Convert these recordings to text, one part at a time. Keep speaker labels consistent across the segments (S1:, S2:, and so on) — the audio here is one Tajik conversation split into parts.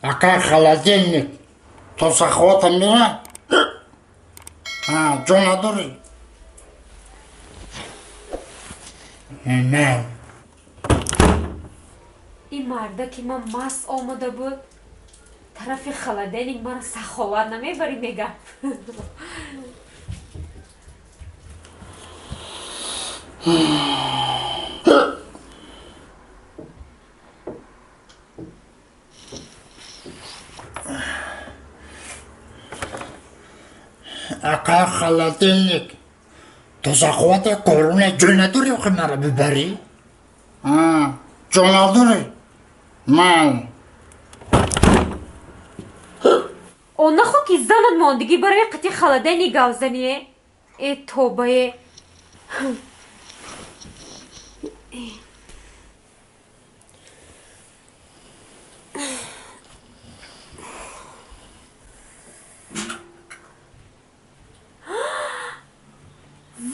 S1: Ака холодильник то саховата мира? Ҷо надорӣ? Не.
S2: Ин марда ки ман маст омада буд, тарафи холодильник мара саховат намебарӣ мегам.
S1: Ака холодильник то саховата коруна ҷо надорӣ охи мара бибарӣ? Ҷо надорӣ? Ман.
S2: Онахо ки занат мондагӣ барои қити холодильник гавзание? Э тобае.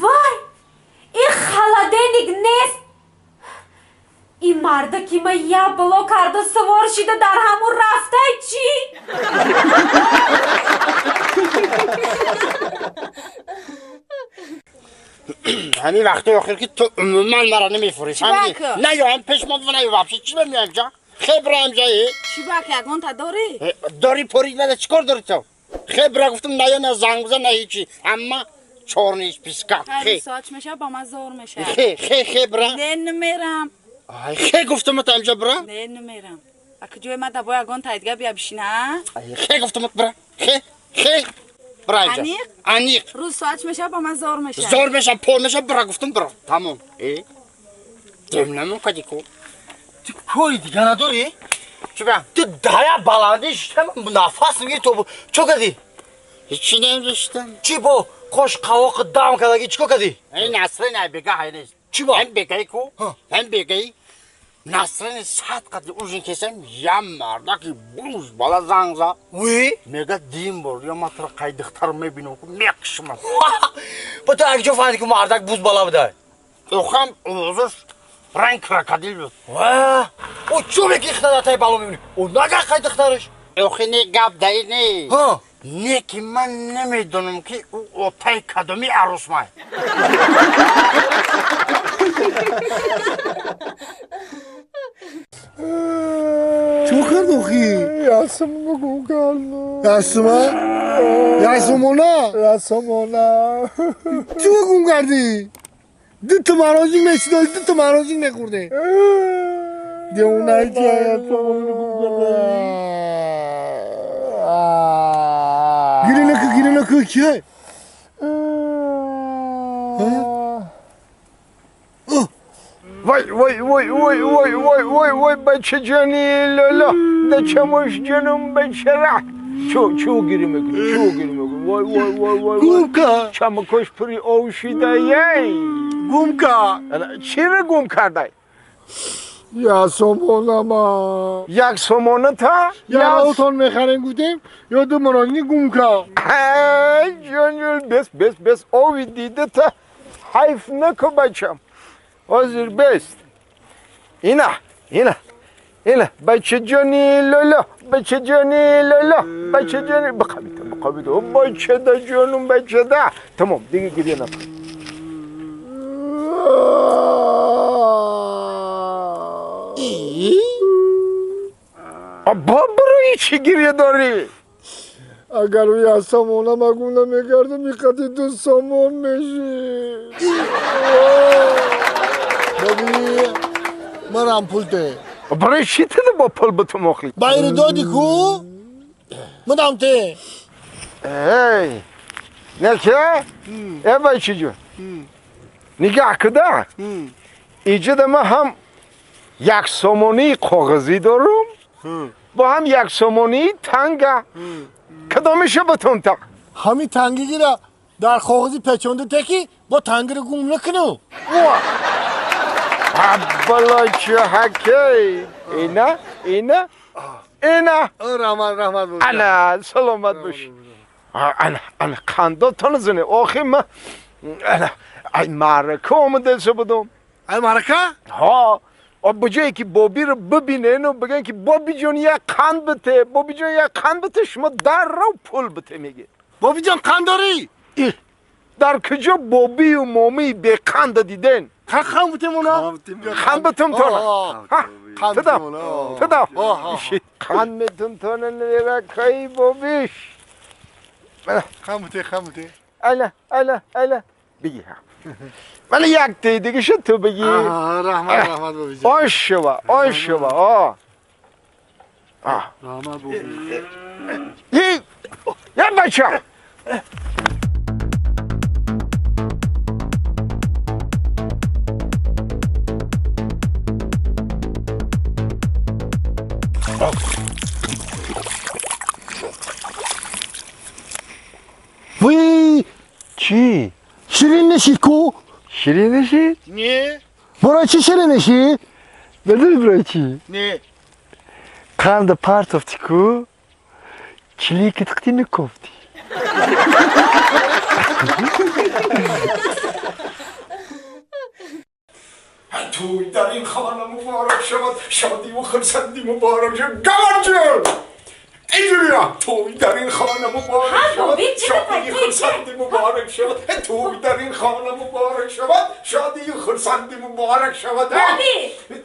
S2: Вай! Ин холодильник нест! Ин марда ки ма як бало карда савор шида дар ҳамун рафтай чӣ?
S1: Ҳамин вақти охир ки ту умуман мара намефурӣ, фаҳмидӣ? На ё ҳам пеш мо, на ё вообще чӣ мемиям ҷа? Хебра ҳамҷаи?
S3: Чӣ бак ягонта дорӣ?
S1: Дорӣ порӣ нада чӣ кор дорӣ ту? Хебра гуфтам на ё на занг бизан на ҳечи. Амма чорниш писка.
S3: Хе. Соат меша ба ман зор меша.
S1: Хе, хе, хебра.
S3: Не намерам.
S1: Ай, хе гуфтам ту ҳамҷа бра?
S3: Не намерам. Ака ҷои ма да бо ягонта дига бия бишина, а?
S1: Ай, хе гуфтам бра. Хе, хе. Бра ҳамҷа.
S3: Аниқ?
S1: Аниқ.
S3: Рӯз соат меша ба ман зор меша.
S1: Зор меша, пор меша, бра гуфтам бра. Тамом. Э? Дем намекади ку.
S4: Ту кори дига надорӣ?
S1: Чӣ ба?
S4: Ту дая баландӣ шиштам, нафас мегирӣ то чо кардӣ?
S1: Ҳечи намештам.
S4: Чӣ бо қош қавоқи дам кардагӣ чӣ кор кардӣ?
S1: Ин Насрин ай бега ҳай нест.
S4: Чӣ бо?
S1: Ҳам бегаи ку, ҳам бегаи Насрин сад қадри ужин кесам, ям мардаки буз бала занг зад.
S4: Уи?
S1: Мега дим бор, я ма туро қай духтар мебинам ку мекушмам.
S4: Ба ту як ҷо фаҳмидӣ ку мардак буз бала будай?
S1: Охам овозаш ранг крокодил буд.
S4: Ва? О чо меки ихтара тай бало мебинӣ? О нага қай духтараш?
S1: Охи не гап даи не.
S4: Ҳа.
S1: Не ки ман намедонам ки ӯ отай кадоми арӯсмай.
S5: Чӣ кард охи?
S6: Ясмоно гум кардам.
S5: Ясма? Ясмона?
S6: Ясмона.
S5: Чӣ гум кардӣ? Дута мороженое мешидои, дута мороженое мехӯрдӣ. Девонаи чи ясмоно гум кардӣ? Гирӣ наку, гирӣ наку, киай?
S6: Вай, вай, вай, вай, вай, вай, вай, вай, бачаҷони лоло, дачамош ҷонум бачара. Чо, чо гирӣ мекунӣ, чо гирӣ мекунӣ? Вай, вай, вай, вай, вай.
S5: Гум ка?
S6: Чамакош пури ов шидаей.
S5: Гум ка?
S6: Чиро гум кардай?
S5: Як сомонама.
S6: Як сомона та?
S5: Як мехарем гуфтем, ё ду мороженое гум ка.
S6: Ай, ҷонҷон, бес, бес, бес, ови дида та ҳайф наку бачам. Ҳозир бест. Ина, ина, ина, бачаҷони лоло, бачаҷони лоло, бачаҷони... Биқабида, биқабида, бачада ҷонум, бачада. Тамом, дига гиря накун. Бо барои чӣ гиря дорӣ?
S5: Агар ӯ як сомона ма гум намекардам, иқати ду сомон мешид. Боби, марам пул те.
S6: Барои чӣ тида бо пул битум охи?
S5: Байри доди ку? Мудам те.
S6: Эй, неке? Э бачиҷон. Нигаҳ куда? Иҷода ман ҳам як сомонии коғазӣ дорум, бо ҳам як сомонии танга. Кадомиша битум та?
S5: Ҳамин тангигира дар коғази печонда те ки бо тангиро гум накунӣ.
S6: Аббалочи ҳакей. Ина, ина, ина.
S5: Раҳмат, раҳмат бош.
S6: Ана, саломат бош. Ана, ана, қандотон зуне. Охи ма ана, ай маърака омадаса будум.
S5: Ай маърака?
S6: Ҳо. به جایی که بابی رو ببینن و بگن که بابی جان یک قند بده، بابی جان یک قند بده، شما در رو پول بده میگه.
S5: بابی جان قند داری؟
S6: در کجا بابی و مامی به قند دیدن؟
S5: قند بده مونا؟
S6: قند بتم تانه.
S5: قند
S6: تدم. قند بتم تانه نمیره کی بابیش.
S5: قند بده قند بده.
S6: اله اله اله بگی هم. ولی یک تی دیگه شد تو بگی.
S5: رحمت رحمت بابی جان.
S6: آن شوا آن شوا آه.
S5: رحمت بابی.
S6: یه بچه.
S5: وی
S6: چی؟
S5: شیرین نشید کو؟
S6: شیرین نشید؟
S5: نه. برای چی شیرین نشید؟
S6: بدونی برای چی؟
S5: نه.
S6: قند پرتافتی کو؟ کلیک تقتی نکفتی. توی در این خانه مبارک شود، شادی و خرسندی مبارک شود. گوهر جان اینجا بیا. توی در این خانه مبارک شود، شادی و خرسندی مبارک شود. توی در این خانه مبارک شود، شادی و خرسندی مبارک شود.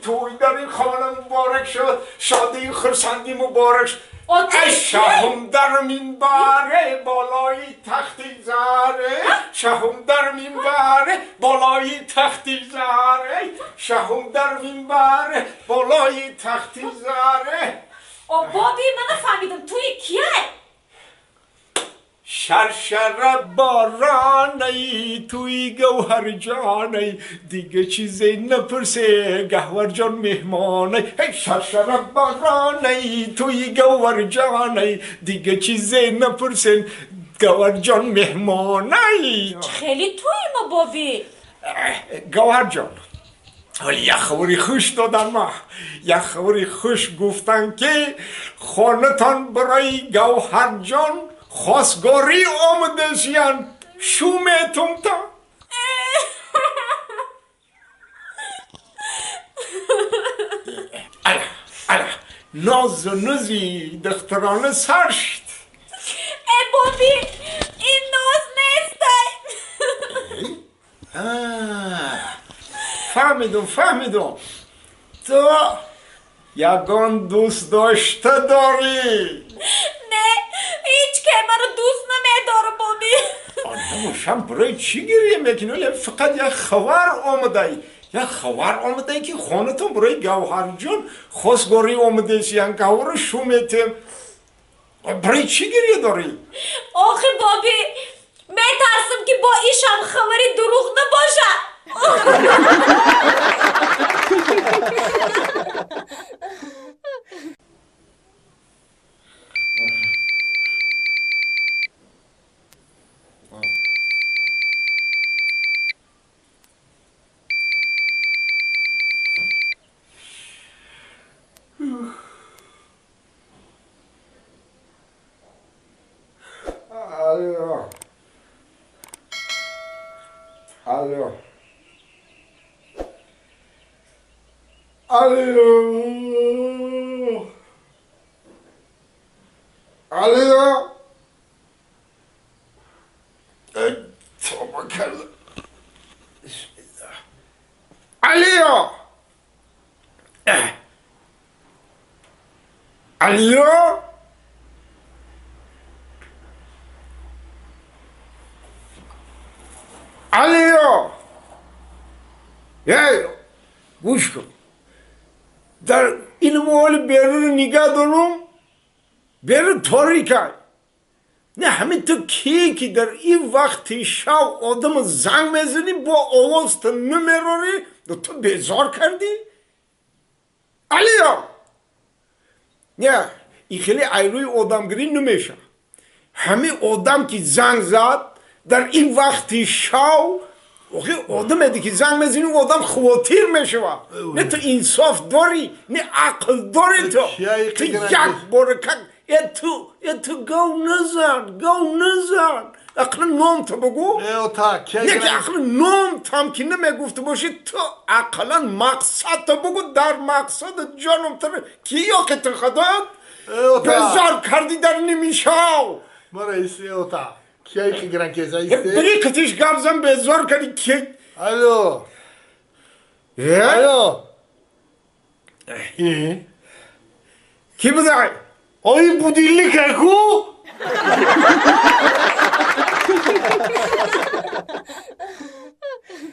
S6: توی در این خانه مبارک شود، شادی و خرسندی مبارک شود. شهم در منبر بالای تخت زره، شهم در منبر بالای تخت زره، شهم در منبر بالای تخت زره.
S2: او بابی من فهمیدم توی کیه؟
S6: شرشر بارانی توی گوهر جانی، دیگه چیزی نپرسه گوهر جان مهمانی. شرشر بارانی توی گوهر جانی، دیگه چیزی نپرسه گوهر جان مهمانی.
S2: خیلی توی ما بابی.
S6: گوهر جان ولی یه خبری خوش دادن ما، یه خبری خوش گفتن که خانه برای گوهر جان خواستگاری آمده سیان. شومتون تا اله اله ناز و نوزی دخترانه سر شد.
S2: ای بابی این ناز نیست.
S6: فهمیدم فهمیدم، تو یگان دوست داشته داری.
S2: نه هیچ که منو دوست نمیداره بابی.
S6: آنها برای چی گریه میکنی؟ فقط یک خبر آمده، یک خبر آمده که خانتون برای گوهر جان خواستگاری آمده است، یعنی گوهر شومتیم. برای چی گریه داری؟
S2: آخه بابی میترسم که با ایشم خبری دروغ نباشه.
S6: الو الو الو الو. توبه کردم. بسم الله. الو الو الو. یه گوش کن، در این مال بیرون نگاه دارم، بیرون تاریکه. نه همین تو کی که در این وقت شب آدم زنگ میزنی با آواز تو نمیروری، تو بیزار کردی؟ الو. نه این خیلی ایروی آدمگیری نمیشه. همه آدم که زنگ زد در این وقت شب، آخه آدم دیگه زنگ میزنی آدم خواطر میشه. نه تو انصاف داری نه عقل داری. تو تو یک برکت تو گو نزن، گو نزن. Ақлан ном ту бугу.
S5: Э, ота.
S6: Не ки ақлан ном там ки намегуфта бошӣ, ту ақлан мақсад ту бугу, дар мақсад ҷоном ту ки ёки ту худат безор кардӣ дар нимишав.
S5: Мара иси, ота. Кияй ки гран кеза иси?
S6: Бери китиш гап зан, безор кардӣ ки.
S5: Алло. Алло.
S6: Ки будай?
S5: Ой, будильник ку?